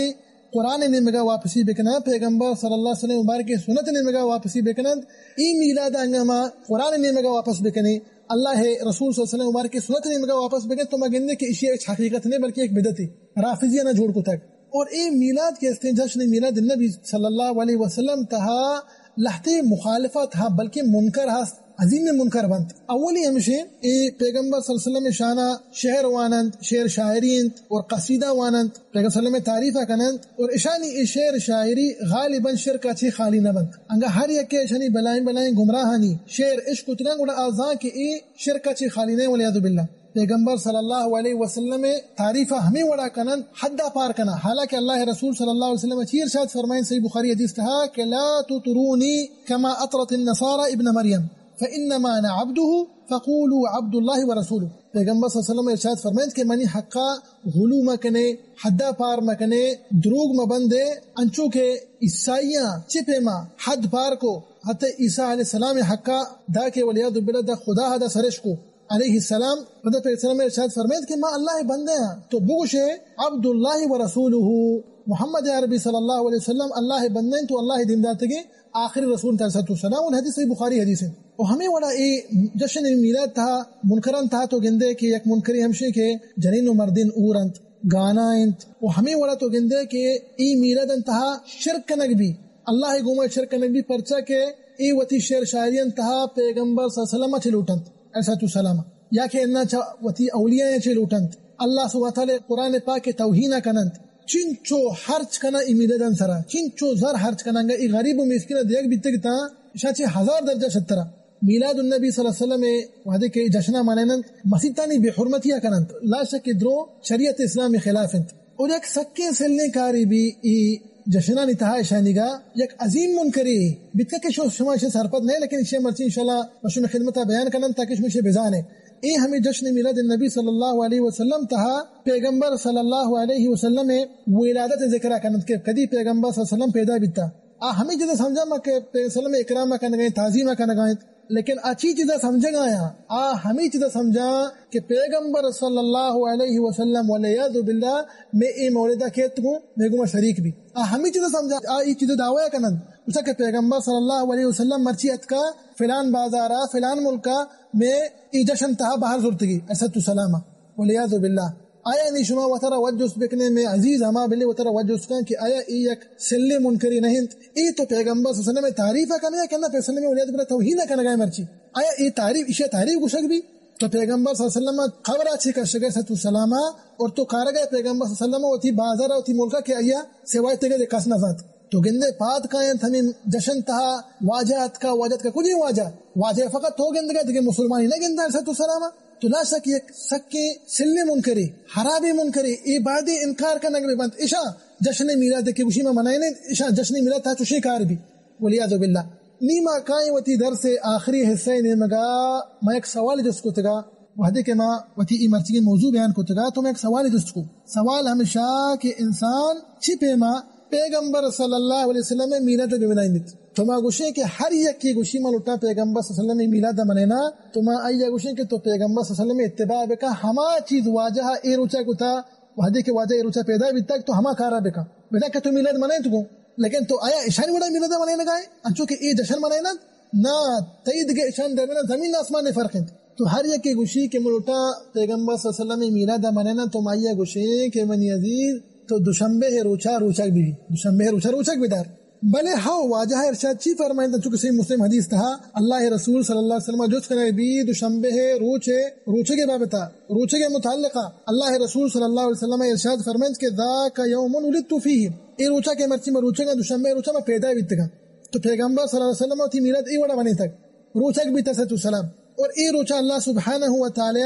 قرآن ءِ نیمگا واپسی بکناں، پیغمبر صلی اللہ علیہ وسلم مبارک ءِ سنت ءِ نیمگا واپسی بکناں۔ اے میلاد انگا ما قرآن ءِ نیمگا واپس بکنیں، اللہ ءِ رسول صلی اللہ علیہ وسلم مبارک ءِ سنت ءِ نیمگا واپس بکنیں، تو ما گندے کہ اشی ہچ حقیقت نہیں بلکہ ایک بدعتے، رافضیاں جوڑ کتگ۔ اور اے میلاد کہ استیں، جشن میلاد النبی صلی اللہ علیہ وسلم تہا لہتے مخالفت ہا، بلکہ منکر ہست، عظیم منکر بنت۔ اولی ہمشیں، اے پیغمبر صلی اللہ علیہ وسلم شانا شعر واننت، شعر شاعری انت اور قصیدہ واننت، پیغمبر صلی اللہ علیہ وسلم تعریف کننت اور اشانی اے شعر شاعری غالباً شرک چی خالی نہ بنت۔ انگا ہر یکے اشانی بلائیں بلائیں گمراہانی شعر اشکتگاں، گڑا آ زان کہ اے شرک چی خالی نہ، والعیاذ باللہ۔ پیغمبر صلی اللہ علیہ وسلم ءِ تعریف ءَ ہمے وڑا کنن، حد ءَ پار کنن، حالانکہ اللہ ءِ رسول صلی اللہ علیہ وسلم چی ارشاد فرمائیں صحیح بخاری حدیث تہا کہ لا تطرونی کما اطرت النصارى ابن مریم فانما انا عبده فقولوا عبد اللہ ورسوله۔ پیغمبر صلی اللہ علیہ وسلم ارشاد فرمائیں کہ منی حقا غلو مکنے، حد ءَ پار مکنے، دروگ مبندے، انچو کہ عیسائیاں چی پیما حد پار کو، حتی عیسی علیہ السلام حقا دا کہ والعیاذ باللہ دا خدا دا سرش کو۔ علیہ السلام، پدا پیغمبر ارشاد فرمائیت کہ ما اللہ ءِ بندہ ہاں، تو بگوشے عبد اللہ و رسولہ، محمد عربی صلی اللہ علیہ وسلم اللہ ءِ بندہ انت، تو اللہ ءِ دیمداتگیں آخری رسول انت، علیہ الصلوۃ والسلام۔ اے حدیث صحیح بخاری حدیث انت۔ و ہمے وڑا اے جشن میلاد تہا منکران تہا تو گندے کہ یک منکری ہمشی کہ جنین و مردین اور انت، گانا انت، و ہمے وڑا تو گندے کہ اے میلادان تہا شرک کنگ بی، اللہ ءِ گوما شرک کنگ بی، پرچا کہ اے وتی شعر شاعریان تہا پیغمبر صلی اللہ علیہ وسلم چہ لوٹنت، علیہ الصلوۃ والسلام، یا کہ انا چہ وتی اولیاء چہ لوٹنت، اللہ سبحانہ وتعالی قرآن پاک ءِ توہین کننت۔ چنچو ہرچ کنن اے میلادان سرا، چنچو زر ہرچ کنن، اگاں اے غریب و مسکین دیگ بیتگ تاں، اشاں چہ ہزار درجہ شترا۔ میلاد النبی صلی اللہ علیہ وسلم ءِ وہدے کہ جشنا منیننت، مسیتانی بے حرمتیا کننت، لا شک کہ درو شریعت اسلام ءِ خلاف انت۔ اور یک سکیں سلیں کارے بی اے جشنانی تہا اشانیگا یک عظیم منکرے بیتگ کہ شو-، شما اشی سرپد نہ، لیکن اشی مرچی انشاءاللہ ما شمے خدمتا بیان کنن تاکہ شما اشی بزانے۔ اے ہمیں جشن میلاد النبی صلی اللہ علیہ وسلم تہا پیغمبر صلی اللہ علیہ وسلم ءِ ولادت ذکرا کننت کہ کدی پیغمبر صلی اللہ علیہ وسلم پیدا بیتا۔ آ ہمے چیزا سمجھا ما کہ پیغمبر صلی اللہ علیہ وسلم اکرام کنگا انت، تعظیم کنگا انت، لیکن آ چی چیزا سمجھگا آیا؟ آ ہمے چیزا سمجھا کہ پیغمبر صلی اللہ علیہ وسلم والعیاذ باللہ مئے اے مولدا کیت گوں، مئے گوما شریک بی۔ آ ہمے چیزا سمجھا، آ اے چیزا دعوی کننت۔ گوشا کہ پیغمبر صلی اللہ علیہ وسلم مرچی اتکا فلان بازارا، فلان ملکا، مئے اے جشن تہا بہر زرتگی، علیہ الصلوۃ والسلام۔ والعیاذ باللہ۔ آیا نی شما وترا وت جست بکنے، مئے عزیز ہما بلے وترا وت جست کن کہ آیا اے یک سلیں منکرے نہ انت؟ اے تو پیغمبر صلی اللہ علیہ وسلم ءِ تعریف ءَ کنے یا کہ نہ، پیغمبر صلی اللہ علیہ وسلم ءِ ولادت بلا توہین ءَ کنگا ئے مرچی؟ آیا اے تعریف، اشی ءَ تعریف گوشگ بی؟ تو پیغمبر صلی اللہ علیہ وسلم ءِ قبر ءَ چے کشگ ئے، علیہ الصلوۃ والسلام، اور تو کارگا ئے پیغمبر صلی اللہ علیہ وسلم ءَ وتی بازار ءَ وتی ملک ءَ کہ آئی ءَ سوائے تگہ کس نہ زانت۔ تو گندے پاد کاینت ہمے جشن تہا واجہ اتکا، واجہ اتکا، کجیں واجہ؟ واجہ فقط تو گندگا، دگہ مسلمانی نہ گندا، علیہ الصلوۃ والسلام۔ تو لا شک یک سکیں سلیں منکرے، حرابیں منکرے، اے بایدیں انکار کنگ بہ بنت۔ اشاں جشن میلاد کہ گوشی ما منائینیں، اشاں جشن میلاد تہا چوشیں کار بی، والعیاذ باللہ۔ نی ما کائیں وتی درس ءِ آخری حصہ ءِ نیمگا، ما یک سوال جست کتگا، وہدے کہ ما وتی اے مرچیگیں موضوع بیان کتگا تو ما یک سوال جست کو۔ سوال ہمشا کہ انسان چی پیما پیغمبر صلی اللہ علیہ وسلم ءِ میلاد ءَ بہ منائینیت؟ تو ما گوشیں کہ ہر یکے گوشی ما لوٹاں پیغمبر صلی اللہ علیہ وسلم ءِ میلاد ءَ منینا، تو ما آئی ءَ گوشیں کہ تو پیغمبر صلی اللہ علیہ وسلم ءِ اتباع بکا، ہما چیز واجہ ءَ اے روچا کتا، وہدے کہ واجہ اے روچا پیدا بیتگ، تو ہما کارا بکا۔ بزاں کہ تو میلاد منائینت گوں، لیکن تو آیا اشانی وڑا میلاد ءَ منائینگا ئے؟ انچو کہ اے جشن منائیننت؟ نا، تئی دگہ اشان درمیان زمین آسمان ءِ فرق انت۔ تو ہر یکے گوشی کہ من لوٹاں پیغمبر صلی اللہ علیہ وسلم ءِ میلاد ءَ منائیناں، تو ما آئی ءَ گوشیں کہ منی عزیز، تو دوشنبے ءِ روچا روچگ بہ بی، دوشنبے ءِ روچا روچگ بدار۔ بلے ہو، واجہ ارشاد چی فرمائنت؟ چونکہ صحیح مسلم حدیث تہا اللہ رسول صلی اللہ علیہ وسلم جست کنگ بی دوشنبے روچے، روچگے بابتا، روچگے متعلقہ اللہ رسول صلی اللہ علیہ وسلم ارشاد فرمائنت کہ ذاک یوم ولدت فیہ، اے روچا کہ مرچی ما روچگاں، دوشنبے روچا ما پیدا بیتگاں۔ تو پیغمبر صلی اللہ علیہ وسلم وتی میلاد اے وڑا منیتگ، روچگ بیت علیہ الصلوۃ والسلام۔ اور اے روچا اللہ سبحانہ و تعالی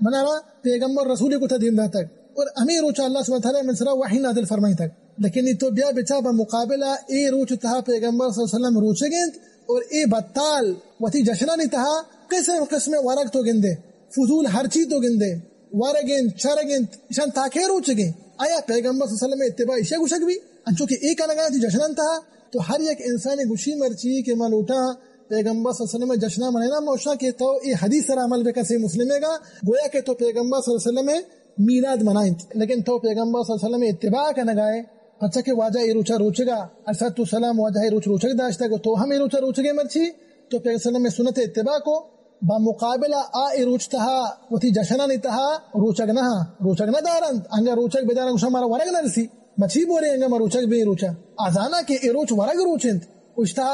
منارا پیغمبر رسول کتا دیم داتگ۔ اور ہمیں روچا اللہ سبحانہ و تعالی من سرا وحی نازل فرمائیتگ۔ لیکن نی تو بیا بچا بمقابلہ اے روچ تہا پیغمبر صلی اللہ علیہ وسلم روچگ انت اور اے بتال وتی جشنانی تہا قسم قسم ورگ تو گندے، فضول ہرچی تو گندے، ورگ انت، چرگ انت، اشان تاکے روچگیں۔ آیا پیغمبر صلی اللہ علیہ وسلم اتباع ایشا گوشگ بی؟ انچو کہ اے کنگا انت جشنان تہا، تو ہر یک انسانی گوشی مرچی کہ ما لوٹاں پیغمبر صلی اللہ علیہ وسلم جشنا منینا، ما گوشاں کہ تو اے حدیث سرا عمل بکن، صحیح مسلم گا، گویا کہ تو پیغمبر صلی اللہ علیہ وسلم میلاد منائینت، لیکن تو پیغمبر صلی اللہ علیہ وسلم اتباع کنگائے، پرچا کہ واجہ اے روچا روچگا، علیہ السلام واجہ اے روچ روچگ داشتگ، تو ہم اے روچا روچگے مرچی، تو پیغمبر صلی اللہ علیہ وسلم سنت اتباع کو، بمقابلہ آ اے روچ تہا وتی جشنانی تہا روچگ نہ، روچگ نہ دارنت، انگا روچگ بدارن گوشاں مارا ورگ نہ رسی، مچی بورے انگا ما روچگ بے روچا۔ آ زانا کہ اے روچ ورگ روچ انت، اشتا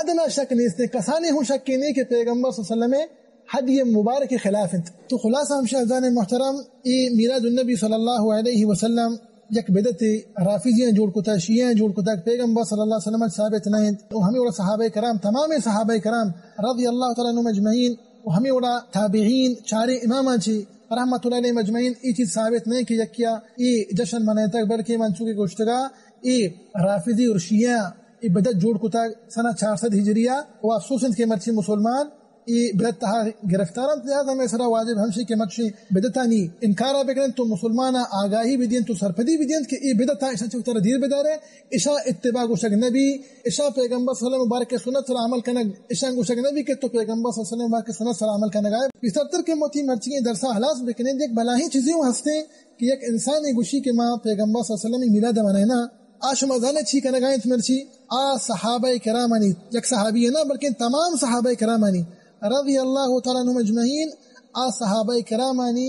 ادنا شک نیست، کسانی ہوں شک نہیں کہ پیغمبر صلی اللہ علیہ وسلم ہدی مبارک خلاف انت۔ تو خلاصہ ہمشہ عزیزان محترم، اے میلاد النبی صلی اللہ علیہ وسلم یک بدعت رافضیاں جوڑ کتا، شیعیاں جوڑ کتا، پیغمبر صلی اللہ علیہ وسلم ثابت نہ انت۔ و ہمیں وڑا صحابہ کرام، تمام صحابہ کرام رضی اللہ تعالی عنہم اجمعین و ہمیں وڑا تابعین، چارے اماماں چی رحمت اللہ علیہ اجمعین، اے چیز ثابت نہ انت کہ یکیا اے جشن منائتگ، بلکہ من چونکہ گوشتگا اے رافضی اور شیعہ اے بدعت جوڑ کتا سنہ چار سد ہجریہ، و افسوس انت کہ مرچی مسلمان اے بدعت تہا گرفتار انت، لہذا ہمیں سرا واجب ہمشی کہ مچی بدعتانی انکارا بکنن، تو مسلمانا آگاہی بدین، تو سرپدی بدین کہ اے بدعتا اشان چہ وتارا دیر بدارے، اشا اتباع گوشگ نبی، اشا پیغمبر صلی اللہ علیہ وسلم مبارک سنت سرا عمل کنگ، اشان گوشگ نبی کہ تو پیغمبر صلی اللہ علیہ وسلم مبارک سنت سرا عمل کنگ آئے۔ پیسرتر کہ موتی مرچی درسا ہلاس بکنے، یک بلاہیں چیزیں ہستیں کہ یک انسانی گوشی کہ ما پیغمبر صلی اللہ علیہ وسلم میلاد منائنا، آ شما زانے چی کنگا انت مرچی؟ آ صحابہ کرامانی، یک صحابی نہ بلکن تمام صحابہ کرامانی رضی اللہ تعالی عنہم اجمعین، آ صحابہ کرامانی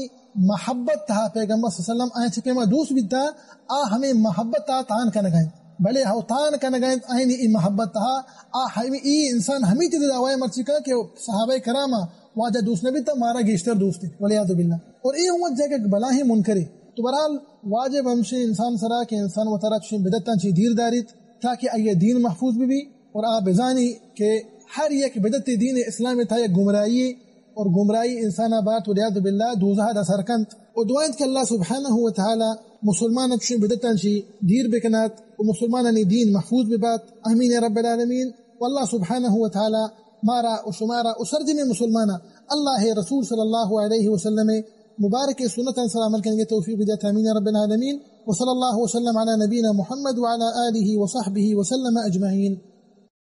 محبت تہا پیغمبر صلی اللہ علیہ وسلم آئیں چہ پیما دوست بیتا، آ ہمیں محبت تہا تان کنگا انت۔ بلے ہو تان کنگا انت آئینی ای محبت تہا، آ ہمیں ای انسان ہمیں چیز دعوی مرچی کا کہ صحابہ کراما واجہ دوست نبی تا مارا گیشتر دوست انت، والعیاذ باللہ۔ اور اے ہوں جگہ بلاہیں منکرے۔ تو بہرحال واجب ہمشی انسان سرا کہ انسان وتارا چشیں بدعتاں چی دیر داریت تاکہ آئی دین محفوظ بہ بی اور آ بزانی کہ ہر یک بدعت دین اسلام تہا یک گمراہی اور گمراہی انسان بات والعیاذ باللہ دوزہ دا سر کنت۔ و دعا انت کہ اللہ سبحانہ و تعالی مسلمان چشیں بدعتاں چی دیر بکنات و مسلمانانی دین محفوظ ببات۔ آمین یا رب العالمین۔ و اللہ سبحانہ و تعالی مارا و شمارا و سرجمیں مسلمانا اللہ رسول صلی اللہ علیہ وسلم مبارک سنتاں سرا عمل کنگے توفیق بدیات، آمین یا رب العالمین۔ وصلی اللہ وسلم علی نبینا محمد وعلی آلہ وصحبہ وسلم اجمعین۔